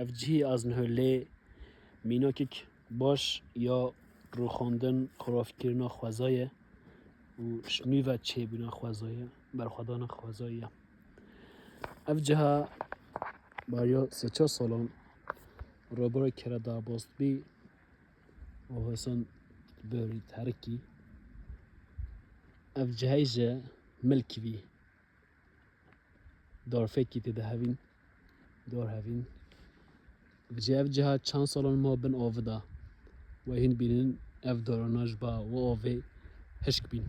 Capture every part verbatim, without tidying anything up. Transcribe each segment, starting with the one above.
Ev cihê ez niho lê mînakek baş ya rûxandin, xiravkirina xweza ye û ji nû ve çêbûna xweza ye, berxwedana xweza ye. Ev ciha beriya sê çar salan rêbarê kere derbas bî û hêsan berî terikî. Ev cihê ji milk bî. Darfekî tê de hevîn, dar hevîn. Ji ev ciha çend salan ma bin avê de. We hîn bînin ev darana ji ba we avê hişk bîn.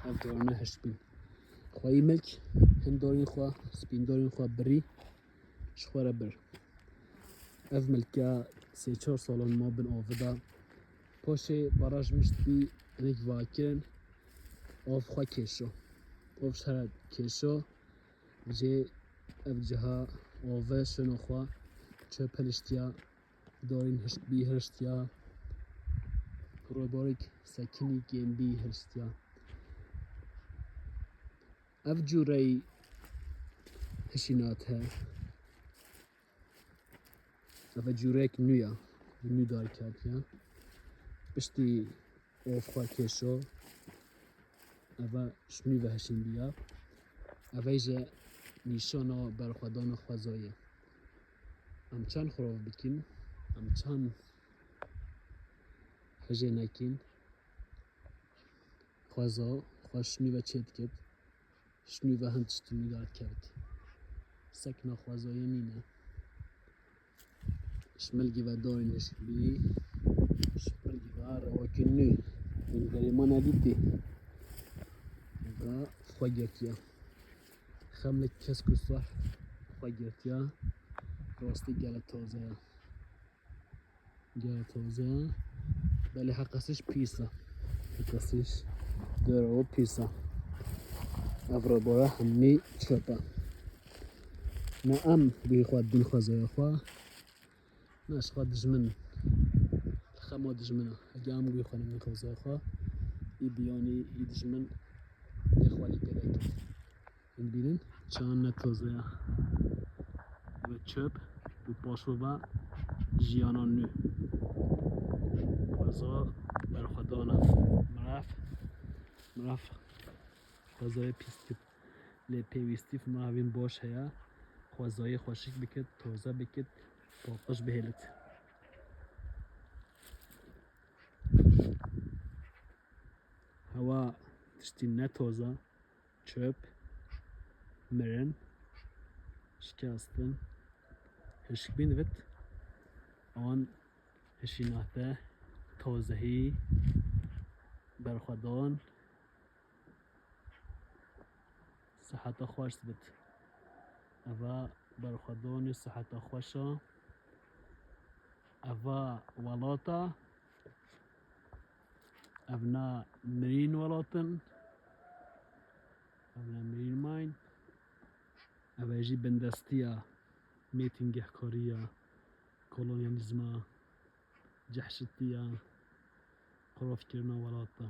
Ev darana hişk bîn. Xweyî milk hin darên xwe, spîndarên xwe birî ji xwe re bir. Ev milke sê çar salan ma bin avê de. Paşê baraj mişt bî, hinek vakirin, av xwe kêşo. Av ji here kêşo, jê ev ciha ave şino xwe, çöp hiliştiya, darên hişk bî hiliştiya, rêbarek sekinî kêm bî hiliştiya. Ev cûreyî hişînat he. Ev cûreyek nû ya. Nû darketiya. Piştî of xwe kêşo. Ev ji nû ve hişîndiya. Ev jî nîşana berxwedana xweza ye. Em çend xirov bikin, em çend hijê nekin, xweza xwe ji nû ve çê dikit. Ji nû ve hin tiştî nû derdikevit. Sekna xwezayê nîne. Ji milgî ve darên hişk bî. Ji milgî ve rewakî nû. Hûn berê me nedîtî. Ve xwe girtiya. Xemlek kesk û sar xwe girtiya. Rastî gelek taze ye. Gel taze. Belê heqesiş pîs e. Heqesiş dero pîs e. Ev rêbara hemî çöp e. Ne em guhê xwe din xwezaya xwe. Ne ji xwe dijmin. Xema dijmin e. Hege em guhê xwe nemin xwezaya xwe. Î biyanî î dijmin dê xwe lê pê vekir. Hûn bînin, çayan ne taze ya. Ve çöp, bi paşo ve jiyana nû. Xweza berxwedana. Miraf, miraf xwezayê pîs dikit. Lê pêwîstî mirafên baş heye. Xwezayê xweşik bikit, taze bikit, paqij bihêlit. Hewa tiştî ne taze. Çöp, mirin, şikestin, hişkbîn divit, an hişînate, tozehî, berxwedan, siheta xweş divit. Eva berxwedanê siheta xweşa. Eva welata. Ev na mirîn welatin. Ev na mirîn mayîn. Ev e jî bindestiya, mêtingehkariya, kolonyalîzma, cehşitiya, xiravkirina welata.